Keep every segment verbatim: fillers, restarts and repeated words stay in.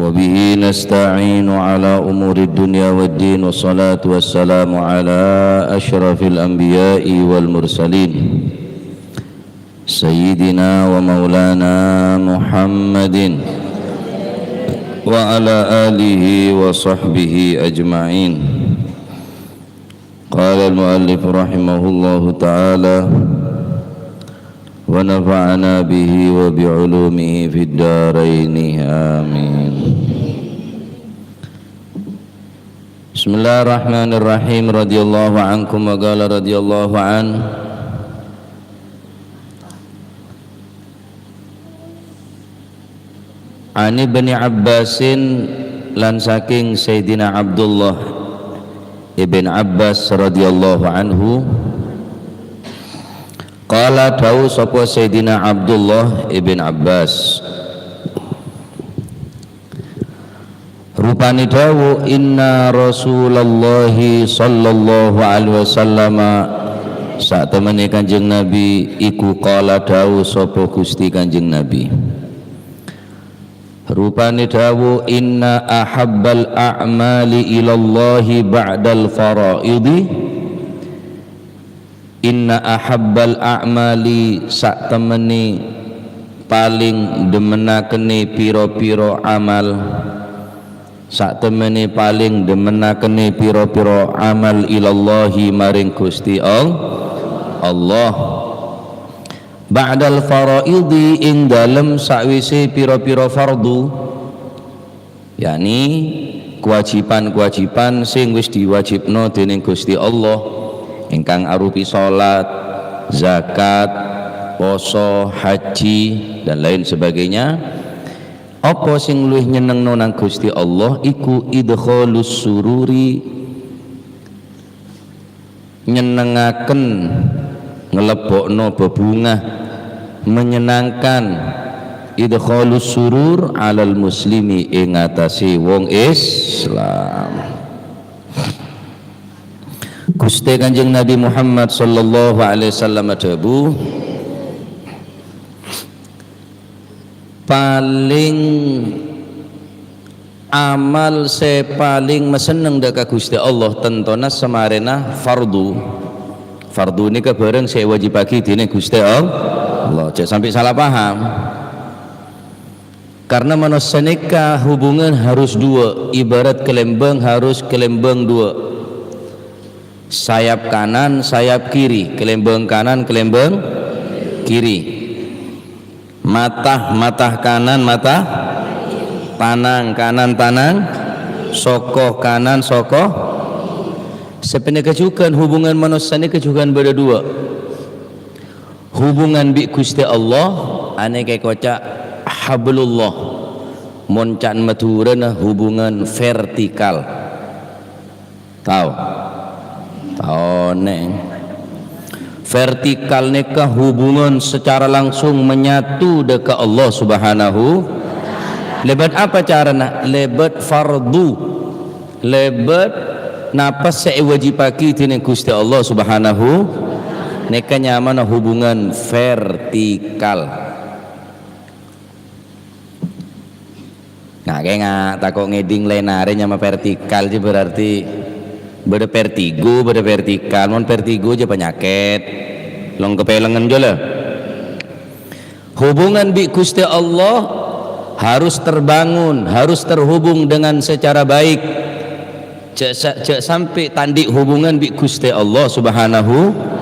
وبه نستعين على أمور الدنيا والدين، والصلاة والسلام على أشرف الأنبياء والمرسلين، سيدنا ومولانا محمد وعلى آله وصحبه أجمعين. قال المؤلف رحمه الله تعالى، ونفعنا به وبعلومه في الدارين، آمين. بسم الله الرحمن الرحيم. رضي الله عنكم، وقال رضي الله عنه، An Ibni Abbasin, lan saking Sayyidina Abdullah Ibn Abbas radhiyallahu anhu, qala, dhawuh sapa Sayyidina Abdullah Ibn Abbas, rupane dhawuh, "Inna Rasulallahi sallallahu alaihi wasallam, satemene Kanjeng Nabi iku qala dhawuh sapa Gusti Kanjeng Nabi." Rupane dhawuh, "Inna ahabbal a'mali ilallahi ba'dal faraidi." Inna ahabbal a'mali, satemene paling demenakene pira-pira amal. Satemene paling demenakene pira-pira amal ilallahi maring Gusti All-, Allah. Ba'dal faraidi, ing dalem sawise pira-pira fardu, yakni kewajiban-kewajiban sing wis diwajibno dening Gusti Allah, ingkang arupi salat, zakat, poso, haji, dan lain sebagainya. Apa sing luwih nyenengno nang Gusti Allah iku idkhalus sururi, nyenengaken, nglebokno bebungah, menyenangkan, idkhalus surur alal muslimi, ing atase wong Islam. Guste Kanjeng Nabi Muhammad sallallahu alaihi wasallam adhabu, paling amal se paling masenneng dha' ka Guste Allah tentona samarena fardu. Fardu neka barang se ewajibagi dening Guste Allah. Ja' sampe' sala paham. Karena manossa neka hubungan harus dua, ibarat kelembang harus kelembang dua. Sayap kanan, sayap kiri, kelembang kanan, kelembang kiri. Mata, mata kanan, mata, tanang, kanan, tanang, soko, kanan, soko. Sapaneka jugan hubungan manossa neka jugan badha dua. Hubungan bi' Guste Allah, aneka ekoca' hablullah. Mon ca'na Madhurana hubungan vertikal. Tao? Tao, neng. Vertikal neka hubungan secara langsung menyatu dha' ka Allah Subhanahu. Lebat apa carana? Lebat fardu. Lebat napa se ewajibagi dening Guste Allah Subhanahu. Neka nyamana hubungan vertikal. Nga', kenga', tako' ngedhing laen are nyama vertikal ji berarti badha vertigo, badha vertikal. Mon vertigo ja panyakèt. Long kepelengen jo la. Hubungan bi' Guste Allah harus terbangun, harus terhubung dengan secara baik. Ja' sa-, ja' sampe' tandhi' hubungan bi' Guste Allah Subhanahu.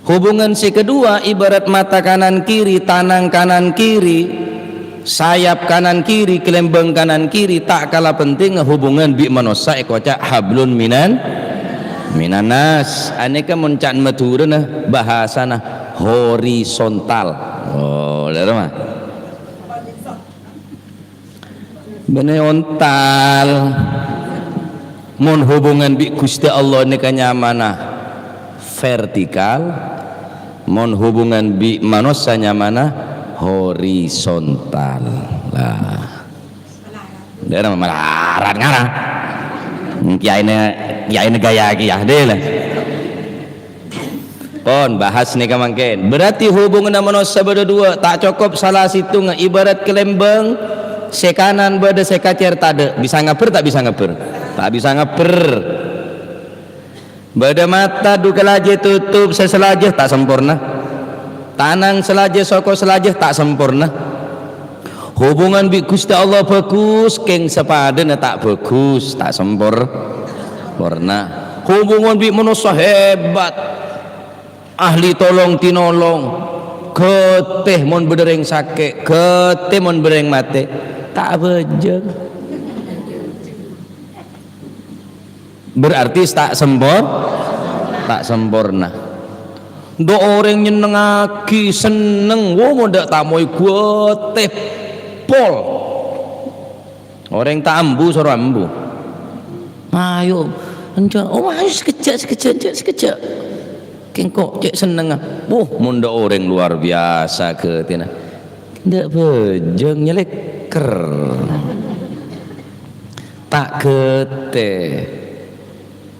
Hubungan se kedua ibarat mata kanan kiri, tanang kanan kiri, sayap kanan kiri, kelembang kanan kiri, ta' kala pentingnga hubungan bi' manossa ekoca' hablun minan, minan nas. Aneka mon ca'na Madhurana bahasana horizontal. Oh, lera mah. Bene ontal. Mon hubungan bi' Guste Allah neka nyamana vertikal, mon hubungan bi' manossa nyamana horizontal. Lah. Dera malarat ngara. Kiyaine, kiyaine gaya kiya, deh lah. Pon bahas neka mangken. Berarti hubunganna manossa badha dua, ta' cokop sala settonga, ibarat kelembang. Sè kanan bâdâ sè kacèr tadâ', bisa ngabbher ta' bisa ngabbher? Ta' bisa ngabbher. Bâdâ mata du kalajâ totop sè salajâ ta' samporna. Tanang salajâ, soko salajâ ta' samporna. Hubungan bi' Ghustè Allah bhâghus, kèng sapadâna ta' bhâghus, ta' sampor-, porna. Hubungan bi' manossa hebat. Ahli tolong-tinolong, ghâtè mon bâdâ rèng sakè', ghâtè mon bâdâ rèng matè, ta' abhâjâng. Berarti ta' sempor-, ta' samporna. Dâ' orèng nyennengngaghi, senneng, wo, mon dâ' tamoy ghâtè pol. Orèng ta' ambu soro ambu. Ayo, enjâ'. Oh, ayo sakejjhâ', sakejjhâ', enjâ' sakejjhâ'. Kèng ko' cè' sennengnga. Wuh, mon dâ' orèng luar biasa ghâtèna. Dâ' bhâjâng nyalèkker. Ta' ghâtè.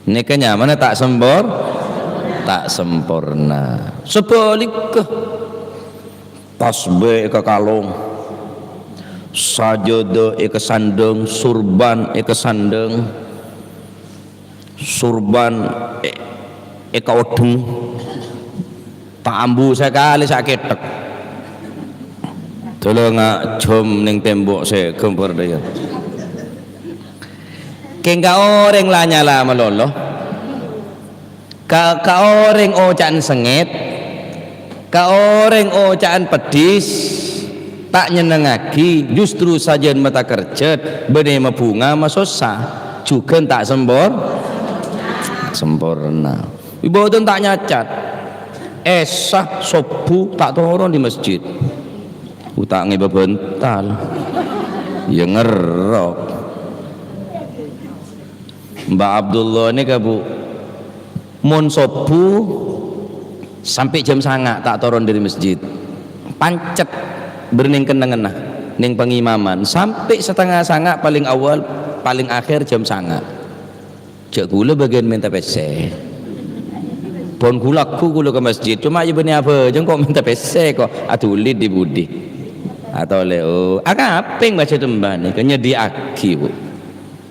Nèka nyamana ta' sempor-, ta' samporna. Sabhâligghâ. Tasbih èkakalong, sajâdâ èkasandhâng, surban èkasandhâng, surban è-, èkaoddheng, ta' ambu sakalè sakèthèk. Dâlângnga jhâm neng tembok sè ghâmbhâr dâjâ. Kèng ka orèng la nyala malolo. Ka, ka orèng oca'an sengngèt, ka orèng oca'an peddhis, ta' nyennengngaghi, justru sajân matakerjhât, bânnè mabhunga masossa, jhughân ta' sempor-, samporna. Ibâdâna ta' nyacat. Èssa, sobbhu, ta' toron dâri masjid. Utangè bâbântal. Ya ngerrok. Mbah Abdullah nèka, Bu, mon sobbhu sampè' jam sanga' ta' toron dâri masjid. Pancet bâri' neng kennengnganna, neng pangimaman. Sampè' satengnga sanga' palèng awwal, palèng akhèr jam sanga'. Jhâ' ghulâ bâgiyân mènta pèssè. Pon ghulâ ghu ghulâ ka masjid, coma ya bânnè abhâjâng ko' mènta pèssè ko', adhuli dhi-budhi. Atolè, oh, akapèng bâca tembhâna, nyadhiyâ'aghi, Bu.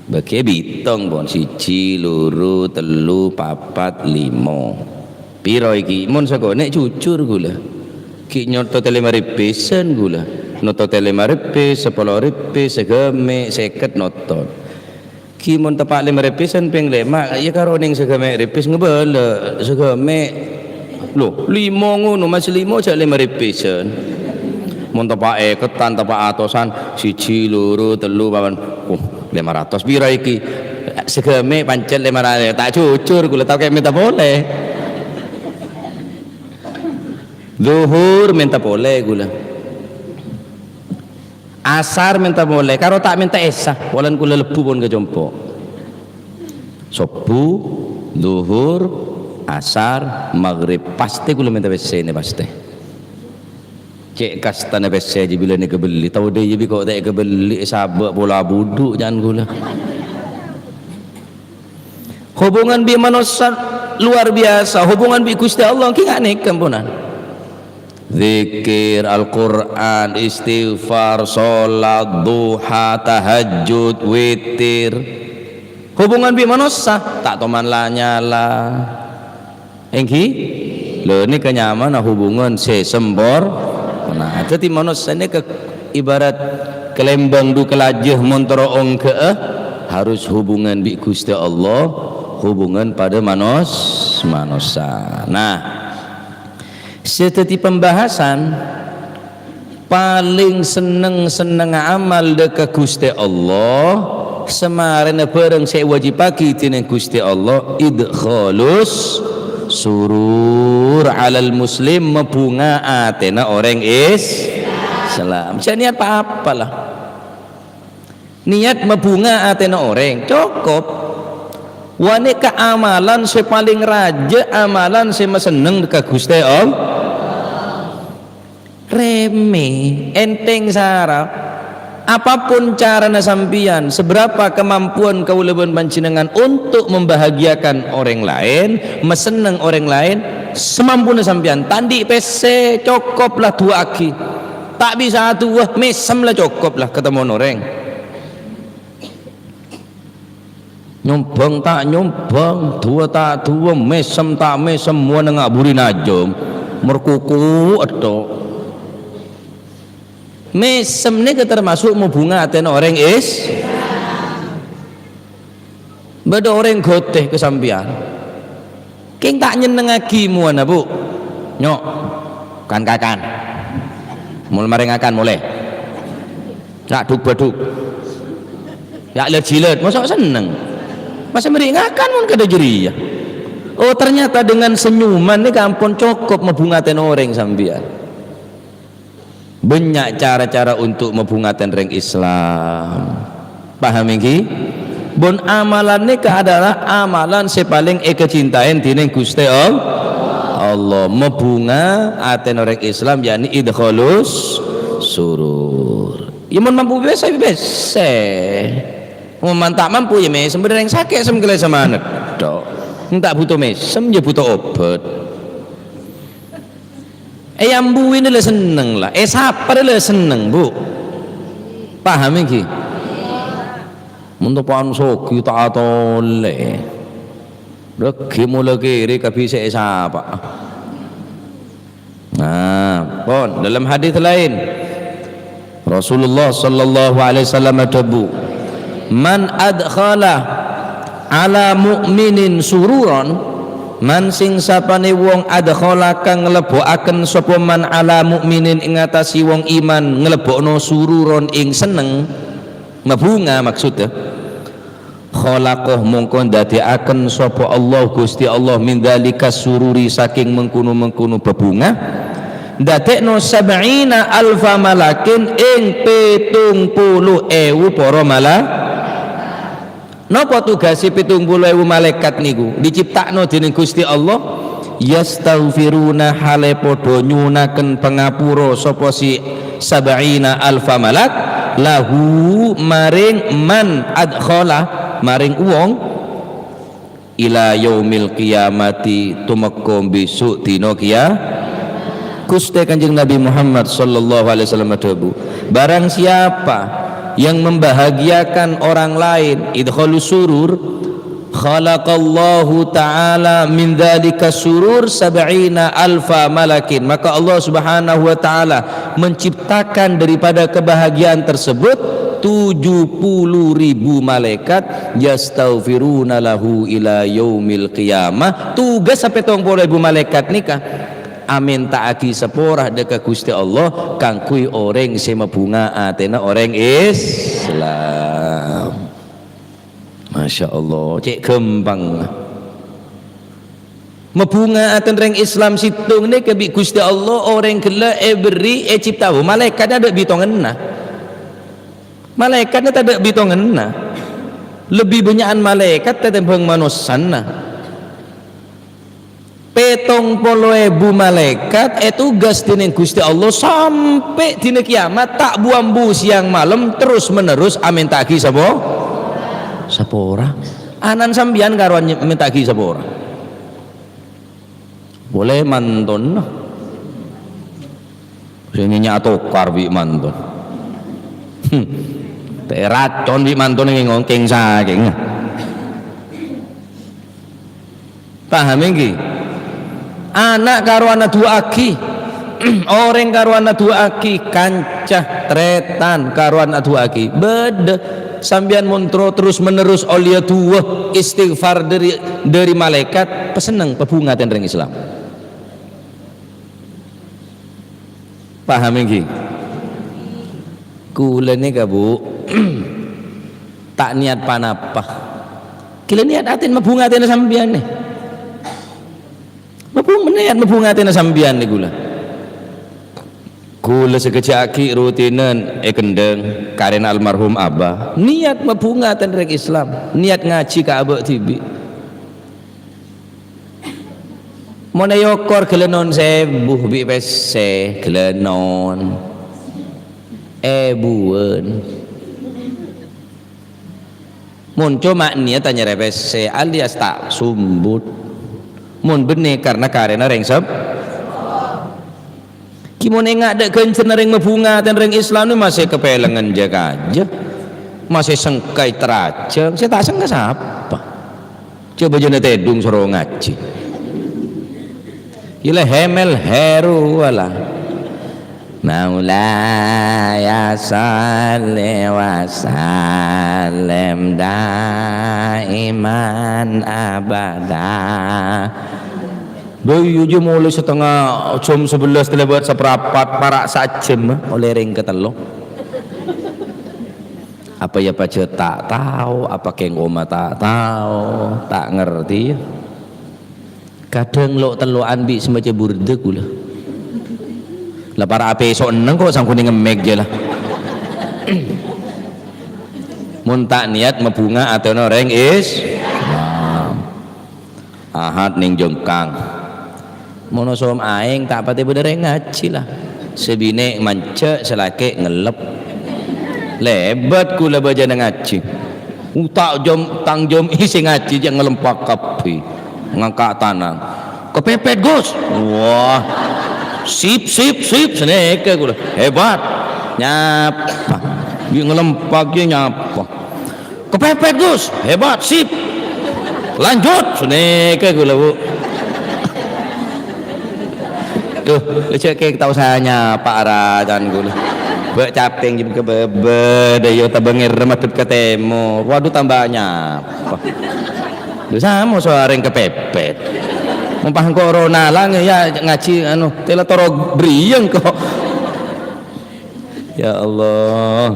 Bâgiyâ bitong, pon. Siji, loro, tello, papat, limo. Piro iki? Mon sakonè' jujur ghulâ. Ghi' nyotot lèma rèpèsan ghulâ. Notot lèma rèpès, sapolo rèpès, saghâmè', sèket notot. Ghi' mon teppa' lèma rèpèsan pèng lèma', ya karo neng saghâmè' rèpès ngabâlâ, saghâmè'. Lho, limo ngono, mas limo jhâ' lèma rèpèsan. Mon teppa' èkettan, teppa' atosan, siji, loro, tello, papat. Oh, lèma ratos pira iki? Saghâmè' pancet lèma ratos. Ta' jujur, ghulâ tao kè mènta polè. Zuhur mènta polè ghulâ. Asar mènta polè, karo ta' mènta èssa, polana ghulâ lebbhu pon ka compo'. Sobbhu, Dhuhur, Asar, Maghrib, pastè ghulâ mènta pèssèna, pastè. Cè' kastana pèssè jâ bilâna èkabelli, tao dâjâ bi' ko' ta' èkabelli, èsabâ' pola budhu', can ghulâ. Hubungan bi' manossa luar biasa, hubungan bi' Ghustè Allah ghi' nga' nèka, amponan. Dzikir, Al-Qur'an, istighfar, sholat, duha, tahajjud, witir. Hubungan bi' manossa, ta' toman la-nyala. Èngghi? Lho, nèka nyamana hubungan sè sempor-, nah, dhâddhi manossa nèka ibarat kalèmbâng dhu kalajâ mon terro ongghâ'â, harus hubungan bi' Ghustè Allah, hubungan padâ manos-, manossa. Nah, sè dhâddhi pembahasan, palèng senneng-sennengnga amal dâ' ka Ghustè Allah, samarèna bhârâng sè èwâjibhâghi dhinèng Ghustè Allah, idkhalus surur 'alal muslim, mabhunga atèna orèng Islam. Jhâ' niyat pa-apa la. Niyat mabhunga atèna orèng, cokop. Wa nèka amalan sè palèng rajâ, amalan sè masenneng dâ' ka Ghustè Allah. Remè, ènthèng sara. Apapun carana sampèyan, seberapa kemampuan kaulâ bân panjhennengngan untuk membahagiakan orèng laèn, masenneng orèng laèn, samampuna sampèyan. Ta' andi' pèssè, cokop la du'aaghi. Ta' bisa adu'a, mèsem la cokop la katemmo orèng. Nyombhâng ta' nyombhâng, du'a ta' du'a, mèsem ta' mèsem, mowana ngaburi najjhâng, merkoko ètto'. Mèsem nèka termasuk mabhunga atèna orèng Is-, Bâdâ orèng ghâtè ka sampèyan. Kèng ta' nyennengngaghi mowana, Bu. Nyo', kan-kakan. Mol marè ngakan molè. Ya' dhuk-bâdhuk. Ya' lèt-jilèt, mosok senneng. Masa mèrè ngakan mon kadhâ' jârèya. Oh, ternyata dengan senyuman nèka ampon cokop mabhunga atèna orèng sampèyan. Bânnya' cara-cara untuk mabhunga atèna rèng Islam. Paham ènggi? Bon amalan nèka adalah amalan sè palèng èkacintaè dhinèng Ghustè All-, Allah. Mabhunga atèna rèng Islam, yakni idkhalus surur. Ya, mon mampu bèsa, bèsa. Mon ta' mampu, ya mèsem bâdâ rèng sakè', sem kalè samanèt. Dok. Mon ta' bhuto mèsem, ya bhuto obhât. Èambuwina la senneng la, èsapara la senneng, Bu. Paham ènggi? Mon tepa'an soghi ta' atolè. Règhi mola kèrè kabisè èsapa. Nah, pon, dalam hadis lain, Rasulullah sallallahu alaihi wasallam adhâbu, "Man adkhala ala mu'minin sururan," man sing sapane wong adkhala kang nglebbu'aken sapa man ala mu'minin ing atase wong iman nglebbu'no sururan ing senneng, mabunga maksuda. Khalaqah mongko ndadekaken sapa Allah, Gusti Allah, min dzalika sururi, saking mengkono-mengkono bebunga, ndadekno sab'ina alfa malakin ing pitung puluh ewu para mala-, napa tugase pitung puluh ewu malaikat niku? Diciptakno dening Gusti Allah. Yastaghfiruna, hale padha nyunaken pangapura sapa si sab'ina alfa malak, lahu, maring man adkhala, maring wong, ila yaumil qiyamati, tumeka besok dina kiya-, Guste Kanjeng Nabi Muhammad sallallahu alaihi wasallam adhâbu, "Barang siapa yang membahagiakan orang lain, idkhalus surur, khalaqallahu ta'ala min dzalika surur sab'ina alfa malakin." Maka Allah Subhanahu wa Ta'ala menciptakan daripada kebahagiaan tersebut tujuh puluh ribu malaikat, yastaghfiruna lahu ila yaumil qiyamah. Tugas pitung puluh ebu malaikat nika amenta'agi sapora dha' ka Gusti Allah kaangguy oreng se mabunga atena oreng Islam. Masya Allah, cek gampang. Mabunga aten reng Islam settong neka bi' Gusti Allah oreng gella' eberri' ecipta. Malaekatnya tadha' bitonganna. Malaekatnya tadha' bitonganna. Lebbi banya'an malaekat tetimbang manossana. Petong polo ebu malaekat etugas dening Gusti Allah sampe' dina kiamat, ta' bu-ambu siang malem terus menerus amenta'agi sapo-, sapora. Anan sampeyan karowan nye-, menta'agi sapora. Pole mantonna. Sing nya atokar bi' manton. Hmm. Te racon bi' manton ngengong keng-sakeng. Paham enggi? Ana' karowan adu'aagi. Oreng karowan adu'aagi, kanca, tretan karowan adu'aagi. Beda. Sampeyan mon tro-, terus menerus oleh du'a istighfar dari, dari malaikat, pesenneng pabunga tenreng Islam. Paham enggi? Kula neka, Bu, ta' niat pa-napa. Kula niat aten mabunga atena sampeyan ne. Mabung-, niat mabunga atena sampeyan ne kula. Kula sakejja'agi rutinan e Kendeng karena almarhum Abah. Niat mabunga aten rek Islam. Niat ngaji ka abak dibi'. Mon eokor gelenon sebu bi' pesse, gelenon. Ebuan. Mon coma niat anyare pesse alias ta' sumbut. Mon benne karena karena reng sep-, Mon enga' dha' ghânjhârânna rèng mabhunga atèna rèng Islam nè masè kapèlengan jâ-kajâ. Masè sengka ètarajâng. Sè ta' sengka sapa? Coba jâna tèdung soro ngajhi. Iyâ la hemel heru wala. Maulaya shalli wa sallim daiman abada. Bâ, iyâ, jâ, molaè satengnga jam sabellâs talèbât saparapat, para' sajjhâm, ollè rèng katello. Apa iyâ pajhât ta' tao, apa kèng koma ta' tao, ta' ngartè, iyâ. Kadhâng lo'-tello'an bi' sè maca burda kaulâ. La para' apèso' enneng ko' sangkonè ngemmèk jâ la. Mon ta' niyat mabhunga atèna orèng Islam. Ahad neng Jengkang. Mon osom aèng ta' patè bâdâ rèng ngajhi la. Sè binè' manjhâ', sè lakè' ngellep. Lèbât kaulâ bâjâna ngajhi. Uta' jam, tang jam isi ngajhi jâ' ngalempak kabbhi. Ngangka' tanang. "Kepepet, Gus." "Wah. Sip, sip, sip," sanèka kaulâ. "Hebat." Nyapa. Jâ' ngalempak jâ' nyapa. "Kepepet, Gus. Hebat, sip. Lanjut." Sanèka kaulâ, Bu. Duh, jâ' kèng tao sè nyapa aracan kaulâ. Bâ' capèng jâ' ka bâbâ, dâ' iyâ tabângèr madhep ka tèmor. Waduh, tamba nyapa. Lho, samo sareng kepepet. Mon pas engko' ro nalang, ya, ngajhi, anu, tèla toro' bâriyâng ko'. Ya Allah.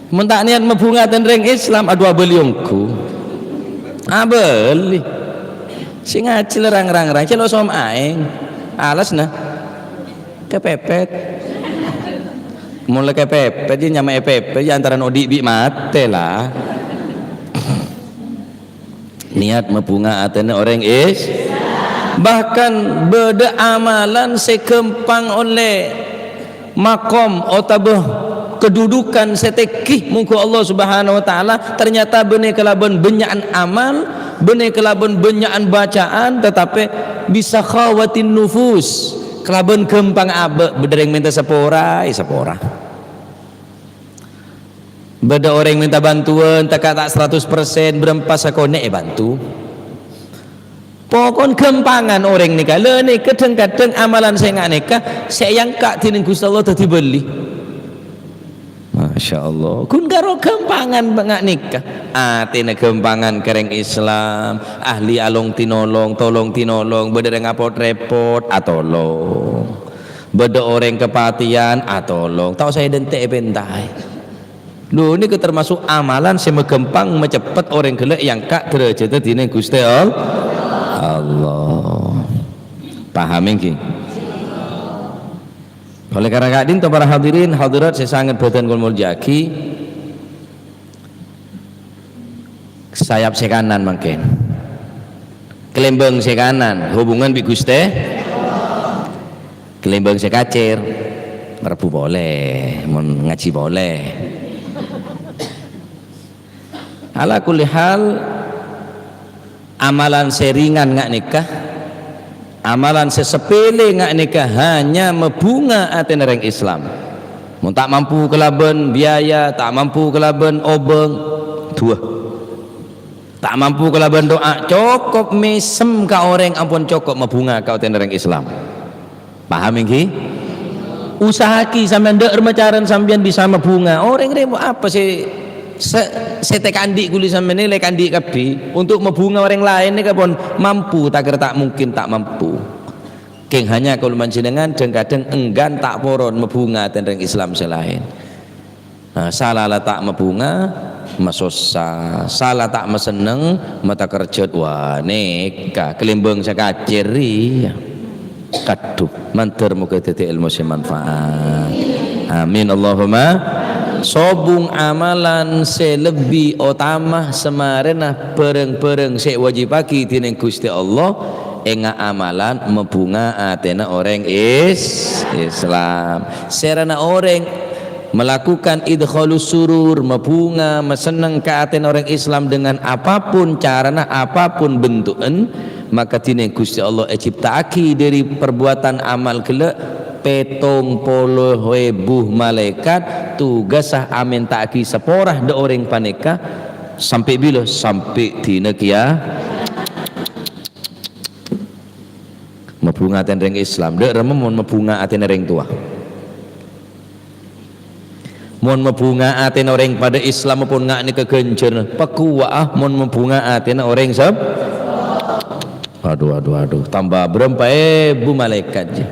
Mon ta' niyat mabhunga atèna rèng Islam, adhu abâli ongghu. Abâli. Sè ngajhi la rang-rang-rang, cè' lo' som aèng. Alas, nah. Kepepet. Mon la kepepet, ya nyama'è pepet, ya antarana odi' bi' matè, la. Niyat mabhunga atèna orèng Is-, bahkan bâdâ amalan sè ghâmpang ollè makom otabâ kedudukan sè tèngghi mongghu Allah Subhanahu wa Ta'ala, ternyata bânnè kalabân bânnya'an amal, bânnè kalabân bânnya'an bacaan, tatapè bisakhawatin nufus, kalabân ghâmpang abâ', bâdâ rèng mènta sapora, èsapora. Bâdâ orèng mènta bantuwân, tèka ta' saratos persen, bârâmpa sakonè' èbânto. Pokon ghâmpangan orèng nèka. Lha nèka dhâng-kadhâng amalan sè nga' nèka sè èangka' dhinèng Ghustè Allah dhâddhi bâli. Masya Allah. Ghun karo ghâmpangan nga' nèka. Atèna ghâmpangan ka rèng Islam, ahli along tinolong, tolong tinolong, bâdâ rèng apot-rèpot, atolong. Bâdâ orèng kapatèyan, atolong. Ta' osa èdhânte' èpèntaè. Lho, nèka termasuk amalan sè maghâmpang maceppet orèng ghellâ' èangka' dârâjhâddhâ dhinèng Ghustè All-, Allah. Paham ènggi? Oleh karena ka'dhinto, para hadirin hadirat sè sanget bhâdhân kaulâ molja'aghi, sayap sè kanan mangkèn. Kalèmbâng sè kanan, hubungan bi' Ghustè. Kalèmbâng sè kacèr, rabu polè, mon ngajhi polè. Ala kulli hal, amalan sè ringan nga' nèka, amalan sè sapèlè nga' nèka hanya mabhunga atèna rèng Islam. Mon ta' mampu kalabân biaya, ta' mampu kalabân obâng, duwâ. Ta' mampu kalabân du'a, cokop mèsem ka orèng ampon cokop mabhunga ka atèna rèng Islam. Paham ènggi? Usaha'aghi sampèyan dâ' remma carana sampèyan bisa mabhunga. Orèng rèmo apa sè, sè, sè tèka andi' ghuli sampèyan nèka andi' kabbhi. Untuk mabhunga orèng laèn nèka pon mampu, ta' kèra ta' mungkin ta' mampu. Kèng hanya kaulâ panjhennengngan dhâng-kadhâng enggan ta' poron mabhunga atèna rèng Islam sè laèn. Nah, sala la ta' mabhunga, masossa. Sala ta' masenneng, matakerjhât. Wah, nèka kalèmbâng sè kacèr rèya. Kadhu, mandhâr moghâ dhâddhi èlmo sè manfaat. Amin, Allahumma. Sobung amalan sè lebbi otama samarèna bhârâng-bhârâng sè èwâjibhâghi dhinèng Ghustè Allah, ènga' amalan mabhunga atèna orèng Is-, Islam. Sèrana orèng Melakukan idkhalus surur, mabhunga, masenneng ka atèna orèng Islam dengan apapun carana, apapun bentu'en, maka dinèng Ghustè Allah ècipta'aghi dâri perbuatan amal ghellâ' pèttong polo èbu malaèkat, tugassa amènta'aghi sapora dâ' orèng panèka, sampè' bilâ? Sampè' dina kèya-, mabhunga atèna rèng Islam. Dâ' remma mon mabhunga atèna rèng towa. Mon mabhunga atèna orèng padâ Islam pon nga' nèka ghânjhârânna. Pakowa'a mon mabhunga atèna orèng sep-, aduh, aduh, aduh. Tamba bârâmpa èbu malaèkat, jâ.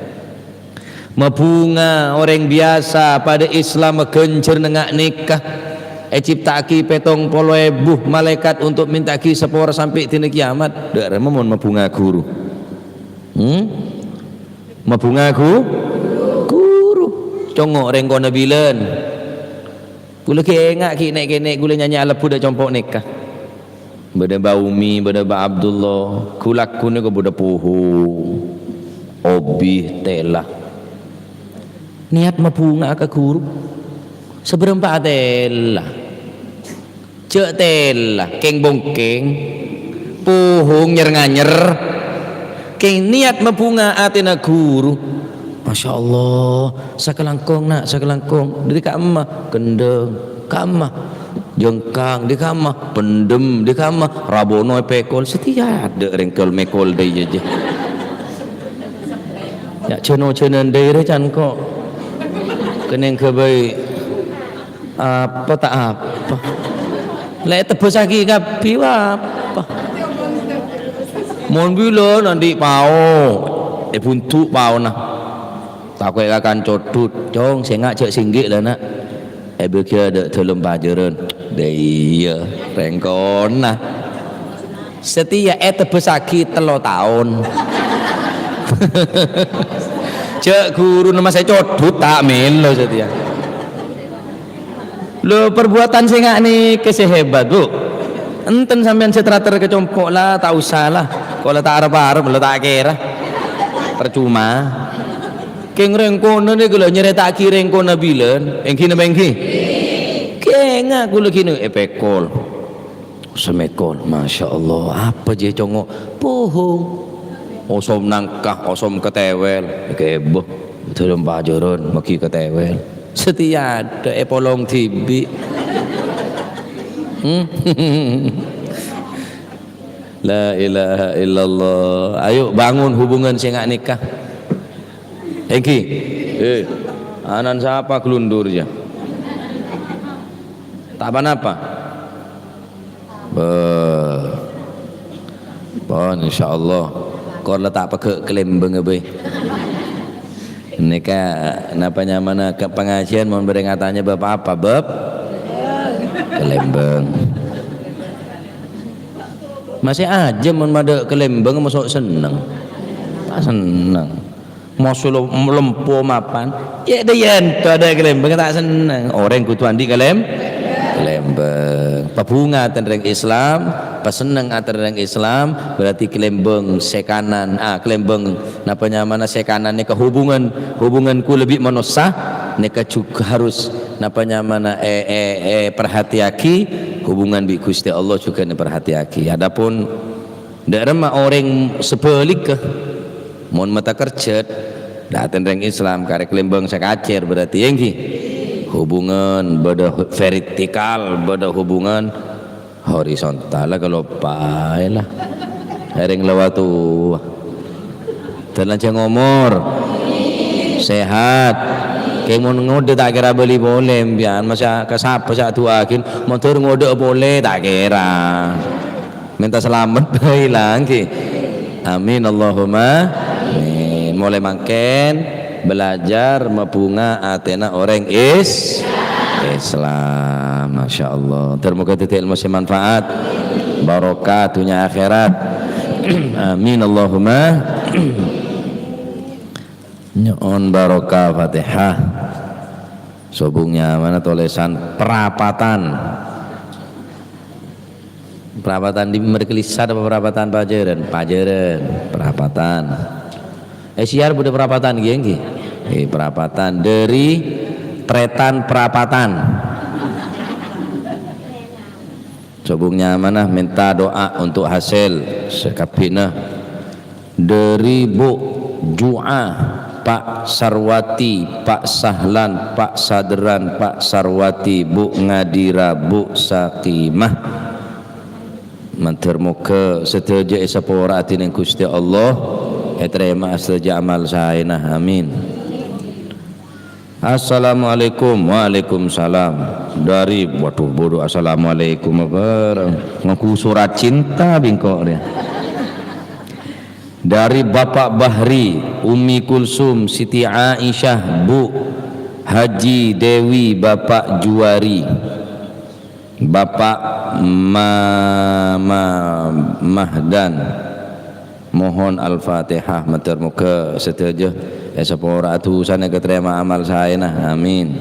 Mabhunga orèng biyasa padâ Islam ghânjhârânna nga' nèka. Ècipta'aghi pèttong polo èbu malaèkat untuk mènta'aghi sapora sampè' dina kiyamat. Dâ' remma mon mabhunga ghuru. Hmm? Mabhunga ghu-, ghuru. Congo' rèng kona bilân. Ghulâ ghi' enga' ghi' nè'-kènè' ghulâ nyanyi alebbhu dâ' compo' nèka. Bâdâ Bâ Umi, bâdâ Bâ Abdullah. Ghu-lagghu nèko bâdâ pohong, obi, tèla. Niyat mabhunga ka ghuru. Sabârâmpa atèla. Jhâ' tèla, kèng-bongkèng, pohong nyer-nganyer, kèng niyat mabhunga atèna ghuru. Masya Allah, sakalangkong, Na', sakalangkong. Dâri ka'emma? Kendhâng. Ka'emma? Jhângkang. Dâri ka'emma? Pendem. Dâri ka'emma? Rabono èpèkol. Satèya adâ' rèng kol-mèkol dâ' iyâ, jâ. Ya', jhân-ojhânan dâ' iyâ rè can ko'. Kennèng ghâbây. Apa ta' apa? Lè' ètebbhâssaghi kabbhi, apa? Mon bilân andi' pao, èbundu' paona. Tako' èkakan codhut, "Cong, sènga' jhâ' sèngghi' la, Na'." Èbâghi dâ' dâlem pajhârân. Dâ' iyâ, rèng kona. Satèya ètebbhâssaghi tello taon. Jhâ' ghuruna ma' sè codhut ta' mèlo satèya. Lho, perbuatan sè nga' nèka sè hebat, Bu. Enten sampèyan sè tra-, ter ka compo' la, ta' osa la. Ko' la ta' arep-arep, la ta' kèra. Percuma. Kèng rèng kona nèka lho nyarèta'aghi rèng kona bilân, èngghi napa èngghi? Kènga' ghulâ ghinu èpèkol. Sèmèkol, Masya Allah, apa jiyâ congo'? Pohong. Osom nangka, osom katèwèl. Kèbâ, dâlem pajhârân, maghi katèwèl. Satèya adâ' èpolong dhibi'. Hmm? La ilaha illallah. Ayo bangun hubungan sè nga' nèka. Èngghi. Eh, anan sapa glundur jiyâ? Ta' pa-napa? Bâh. Pon, insyaallah. Kor la ta' pegghâ' kalèmbângnga bhâi. Nèka, napa nyamana ka pangajiân mon bâreng atanya bab apa? Bab kalèmbâng. Masè ajâm mon madâ' kalèmbâng, moso' senneng. Ta' senneng. Moso lo-, lempo mapan. Yâ, dâ' iyâ ento adâ' kalèmbâng, ta' senneng. Orèng kodhu andi' kalèm-, kalèmbâng. Pabhunga atèna rèng Islam, pasenneng atèna rèng Islam, berarti kalèmbâng sè kanan, ah, kalèmbâng napa nyamana sè kanan nèka hubungan, hubungan kaulâ bi' manossa, nèka jhughân harus napa nyamana, eh, eh, eh, perhatiyaghi, hubungan bi' Ghustè Allah jhughân èperhatiyaghi. Adapun Dâ' remma orèng sabhâligghâ, mon mata kerjhât, dâ' atèna rèng Islam karè kalèmbâng sè kacèr, berarti èngghi. Hubungan bâdâ vertikal, bâdâ hubungan horizontal, la kaloppaè la. Orèng la wâ towa. Dâlân jhâng omor, sehat. Kèng mon ngodâ ta' kèra bâli polè, sampèyan masa ka sapa sè adu'aaghin, mondhur ngodâ polè ta' kèra. Mènta salamet bhâi la, èngghi. Amin, Allahumma amin. Molaè mangkèn belajar mabhunga atèna orèng Is-, Islam. Masya Allah. Ter-, moga dhâddhi ilmu sè manfaat, barokah dunya akhèrat. Amin, Allahumma. Nyo'on barokah Fatihah. Sobung nyamana tolèsan prapatan. Prapatan di Merkelisa apa prapatan Pajhârân? Pajhârân, prapatan. Eh, Siar bâdâ prapatan, èngghi, èngghi. Eh, prapatan dâri Tretan Prapatan. Sobung nyamana mènta doa untuk hasil sakabbhina. Dhâri Bu' Ju'a, Pa' Sarwati, Pa' Sahlan, Pa' Sadran, Pa' Sarwati, Bu' Ngadira, Bu' Sakimah. Mandhâr moghâ sadhâjâ èsapora'a dhinèng Ghustè Allah, ètarèma'a sadhâjâ amal saèna. Amin. Assalamualaikum. Waalaikumsalam. Dhâri, waduh, bâdâ assalamualaikum apa? Nganggo surat cinta bengko dia. Dhâri Bapak Bahri, Ummi Kulsum, Siti Aisyah, Bu Haji Dewi, Bapak Juwari. Bapak Ma-, Ma-, Mahdan, mohon Al-Fatihah, mandhâr moghâ sadhâjâ èsapora'a dhusana, èkatarèma amal saèna. Amin.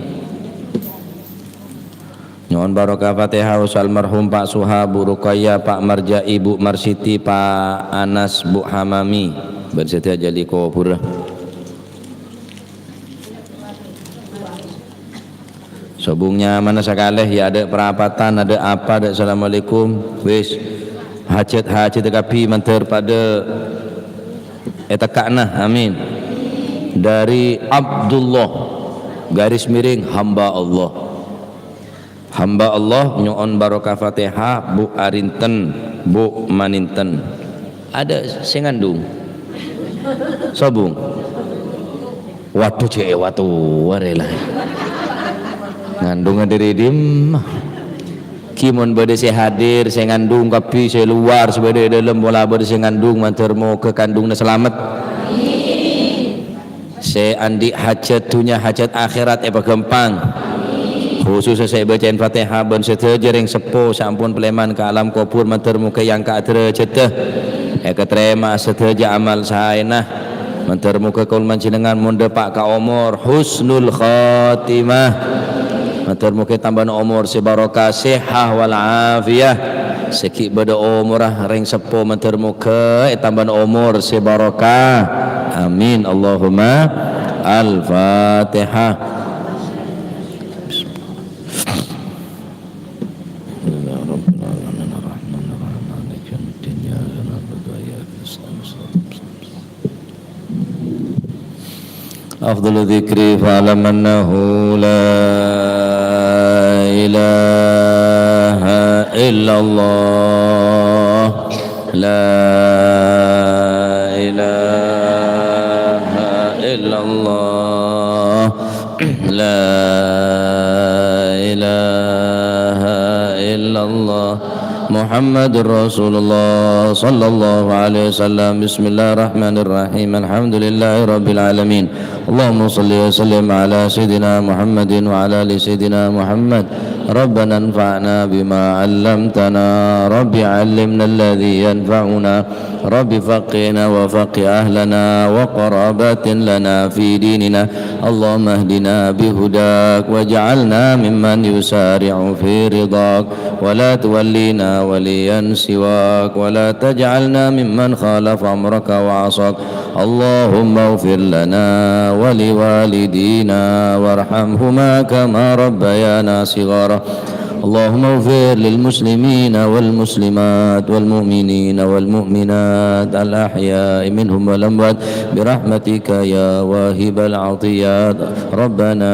Nyo'on barokah Fatihah, wasiat almarhum Pa' Suha, Bu Ruqayyah, Pa' Marja'i, Bu Marsiti, Pa' Anas, Bu Hamami, bân sadhâjâ ahli kobhurrâ. Sobung nyamana sakalè, ya, adâ' parapatan, adâ' apa, adâ' assalamualaikum. Wis, hajat-hajat kabbhi mandhâr padâ ètekka'na. Amin. Dhâri Abdullah, garis miring, hamba Allah. Hamba Allah nyo'on barokah Fatihah, Bu' Arinten, Bu' Maninten. Adâ' sè ngandung? Sobung. Waduh, cè' èwatu arè la. Ngandungnga dhâri dimma? Ghi mon bâdâ sè hadir, sè ngandung kabbhi, sè lowar, sè bâdâ è dâlem, pola bâdâ sè ngandung, mandhâr moghâ kandungnga salamet. Sè andi' hajat dhunnya, hajat akhèrat èpaghâmpang. Khusus sè èbâca'in Fatihah bân sadhâjâ rèng seppo sè ampon palèman ka alam kobhur, mandhâr moghâ èangka' dârâjhâddhâ. Èkatarèma sadhâjâ amal saèna. Mandhâr moghâ kaulâ panjhennengngan mon dâpa' ka omor husnul khatimah. Mandhâr moghâ ètambâna omor sè barokah, sehah wal afiyah. Sè ghi' bâdâ omorra rèng seppo, mandhâr moghâ ètambâna omor sè barokah. Amin. Allahumma al-Fatihah. Bismillah. أفضل الذكر فاعلم أنه لا إله إلا الله، لا إله إلا الله، لا إله إلا الله. محمد رسول الله صلى الله عليه وسلم. بسم الله الرحمن الرحيم. الحمد لله رب العالمين. اللهم صل وسلم على سيدنا محمد وعلى آل سيدنا محمد. ربنا انفعنا بما علمتنا. رب علمنا الذي ينفعنا. رب فقهنا وفقه أهلنا وقرابات لنا في ديننا. اللهم اهدنا بهداك واجعلنا ممن يسارع في رضاك. ولا تولينا وليا سواك، ولا تجعلنا ممن خالف أمرك وعصاك. اللهم اغفر لنا ولوالدينا وارحمهما كما ربيانا صغارا. اللهم اغفر للمسلمين والمسلمات والمؤمنين والمؤمنات الأحياء منهم والأموات برحمتك يا واهب العطيات. ربنا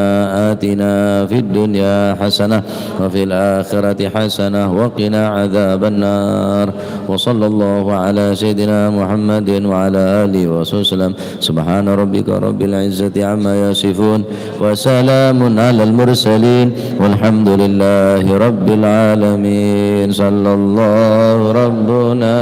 آتنا في الدنيا حسنة وفي الآخرة حسنة وقنا عذاب النار. وصلى الله على سيدنا محمد وعلى آله وصحبه وسلم. سبحان ربك رب العزة عما يصفون. وسلام على المرسلين. والحمد لله رب العالمين. صلى الله ربنا